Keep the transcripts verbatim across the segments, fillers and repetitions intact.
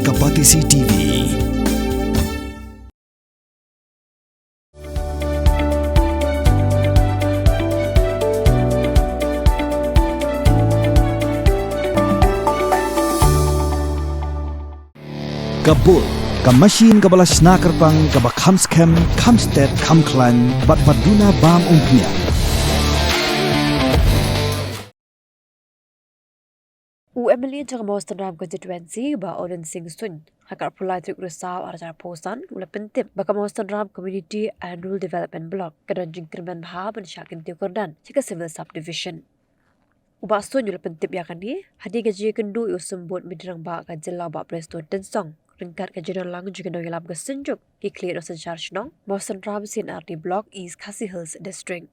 Ka Batesi T V. Ka Bull, ka machine kaba la shna kyrpang, kaba kham skhem, kham stet, kham khlaiñ, bad ba duna bam umphniang. U M L A jong ka Mawsynram Constituency, Bah Odon Sing Suin, ha ka arphew lai tarik u Risaw arhajar arphew san, u la pyntip ba ka Mawsynram Community and Rural Development Block ka don jingkyrmen bha ban shah kyntiew kyrdan sha ka Civil Subdivision. U Bah Suin u la pyntip ïa kane hadien ka jingïakynduh ïa u Symbud Media Rangbah ka jylla, Bah Prestone Tynsong, ryngkat ka jingdon lang jong ki nongïalam ka Synjuk, ki khlieh nongsynshar shnong, Mawsynram C and R D Block, East Khasi Hills District.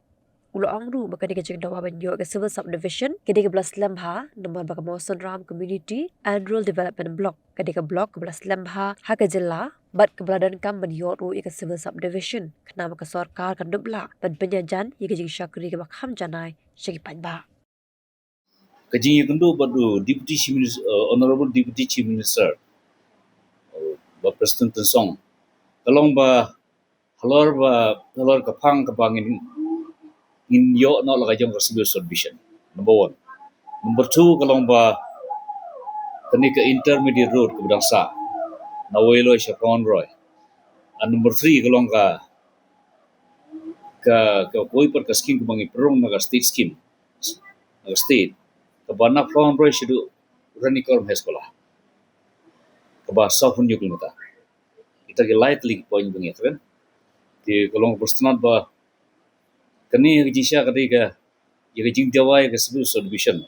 U la ong ruh ba kane ka jingdawa ban ïoh ka Civil Subdivision ka dei kaba la slem bha, namar ba ka Mawsynram Community and Rural Development Block ka dei ka block kaba la slem bha ha ka jylla, bad kaba la donkam ban ïoh ruh ïa ka Civil Subdivision, khnang ba ka sorkar kan dup lah ban pynïajan ïa ka jingshakri kaba kham janai sha ki paidbah. Ka jingïakynduh bad u Deputy Chief Minister, uh, Honorable Deputy Chief Minister, uh, Bah Prestone Tynsong, ka long ba halor ba, halor ka phang kaba ngin, ngin ïoh noh la ka jong ka Civil Subdivision. Number one. Number two, ka long ba kane ka intermediate road kaba dang sah na Weiloi sha Phrawanroi. And number three, ka long ka, ka, ka kawei pat ka scheme kaba ngi pynrung na ka state scheme, na ka state, kaba na Phrawanroi shaduh Ranikor Mahesh Khola, kaba sawphew hynñiew kilometer. Kita ki lai tylli ki point ba ngi ïakren. Te ka long kaba sngewtynnat ba kane ka jingshah ka dei ka, ïa ka jingdawa ïa ka Civil Subdivision,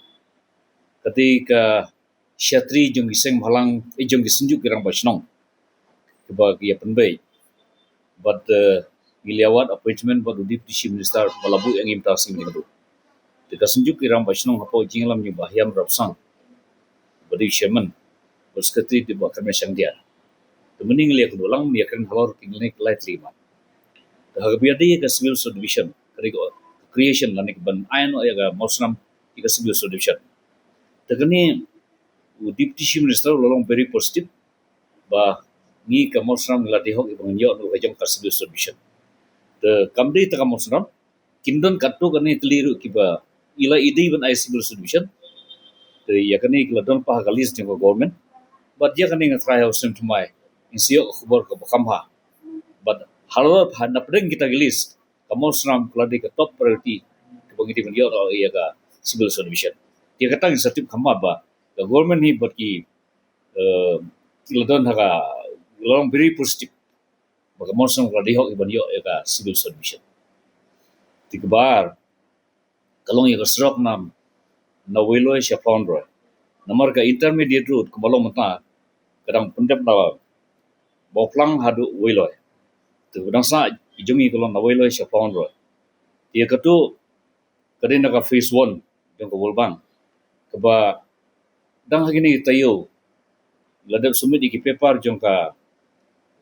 ka dei ka shatri jong ki seng bhalang, eh, jong ki Synjuk ki Rangbah Shnong, kaba ki ïa pynbeit. Bad, eh, ngi la ïa wad appointment bad u Deputy Chief Minister ba la buh ïa ngi mynta ka sngi mynta ka dei. Te ka Synjuk ki Rangbah Shnong hapoh jingïalam jong Bah Hiam Rapsang ba dei u chairman, bad secretary dei Bah Kyrmen Shangdiar. Te mynne ngi la ïakynduh lang, ngi ïakren halor ki lai tylli ki mat. Te ha kaba ïadei ïa ka Civil Subdivision, ka dei ka creation lane ka ban ai noh ïa ka Mawsynram ïa ka Civil Subdivision, te kane u Deputy Chief Minister u la long very positive ba ngi ka Mawsynram ngi la dei hok ïa ba ngin ïoh noh ka jong ka Civil Subdivision. Te kam dei tang ka Mawsynram, kin don katto katne tylli ruh kiba i la i dei ban ai Civil Subdivision. Te ïa kane ki la don pat ha ka list jong ka government. Bad ïa kane nga tharai ha u snem thymmai ngin sa ïoh ka khubor kaba kham bha. Bad halor ha napdeng kita ki list, ka Mawsynram ka la dei ka top priority kaba ngi dei ban ïoh noh ïa ka Civil Subdivision. Te kata ngin sa tip kham bha ba ka government hi bad ki, eh, ki la don ha ka, ki la long very positive ba ka Mawsynram ka la dei hok ïa ban ïoh ïa ka Civil Subdivision. Te kaba ar ka long ïa ka surok na, na Weiloi sha Phrawanroi. Namar ka intermediate road kaba long mynta ka dang pyndep na Mawphlang haduh Weiloi. Te kaba dang sah jong ngi ka long na Weiloi sha Phrawanroi. Te ïa katu ka dei na ka phase one jong ka World Bank, kaba dang ha kine ki taïew la dep submit ïa ki paper jong ka,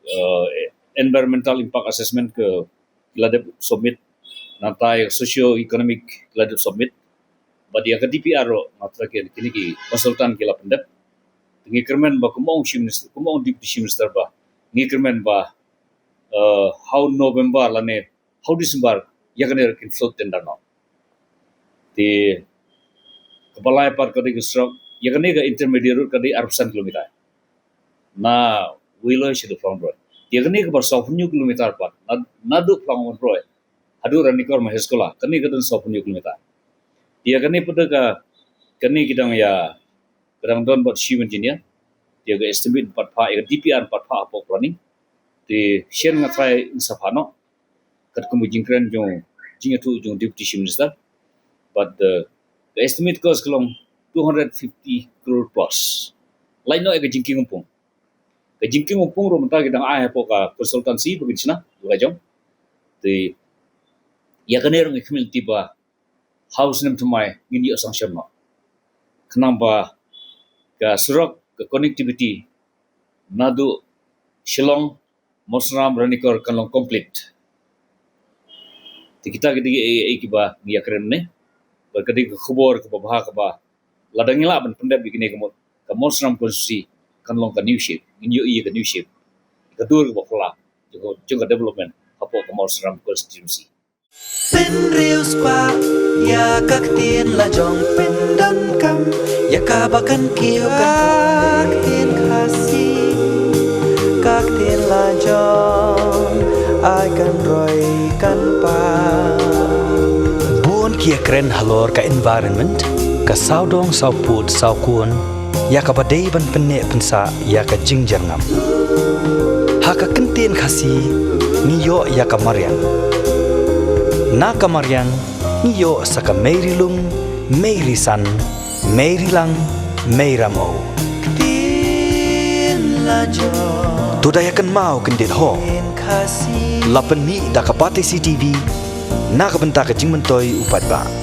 eh, environmental impact assessment ka la dep submit, nangta ïa socio economic la dep submit. Bad ïa ka D P R ruh nga tharai kine ki consultant ki la pyndep. Te ngi kyrmen ba kum u Chief Minister, kum u Deputy Chief Minister ba ngi kyrmen ba, eh, ha u November lane ha u December ïa kane ruh kin float tender noh. Te kaba lai pat ka dei ka surok, ïa kane ka intermediate road ka dei arphew san kilometer na Weiloi shaduh Phrawanroi. Te ïa kane kaba sawphew hynñiew kilometer pat na, naduh Phrawanroi haduh Ranikor Mahesh Khola, kane ka don sawphew hynñiew kilometer. Te ïa kane pat ka, kane ki dang ïa, ka dang don bad chief engineer. Te ïa ka estimate pat phah, ïa ka D P R pat phah hapoh planning. Te shen nga tharai ngin sa phah noh katkum ka jingkren jong, jingïathuh jong Deputy Chief Minister. Bad, eh, ka estimate cost ka long two hundred fifty crore plus. Lait noh ïa ka jingkieng umpung. Ka jingkieng umpung ruh mynta ki dang ai hapoh ka consultancy ba kin shna la ka jong. Te ïa kane ruh ngi khmih lynti ba ha u snem thymmai ngin ïoh sanction noh, khnang ba ka surok, ka connectivity naduh Shillong, Mawsynram, Ranikor kan long complete. Te kita ki dei ki ei ei kiba ngi ïakren ne, bad ka dei ka khubor kaba bha kaba lada ngi lah ban pyndep ïa kine ka Maw-, ka Mawsynram constituency kan long ka new shape, ngin ïohi ïa ka new shape, ka dur kaba phylla jong ka development hapoh ka Mawsynram constituency. Pynriewspah ïa ka ktien la jong, pyndonkam ïa kaba kan kiew, ka ktien Khasi, ka ktien la jong, ai kan roi kan pang. Bun ki ïakren halor ka environment, ka sawdong sawpud sawkun, ïa kaba dei ban pynneh pynsah ïa ka jingjyrngam. Ha ka ktien Khasi ngi ïoh ïa ka mariang. Na ka mariang ngi ïoh sa ka meiri lung, meiri san, meiri lang, meira mo. Ktien la jong. To da ïa kynmaw kyndit ho. Ktien Khasi. La pynmih da ka Batesi TV na ka bynta ka jingmyntoi u paidbah.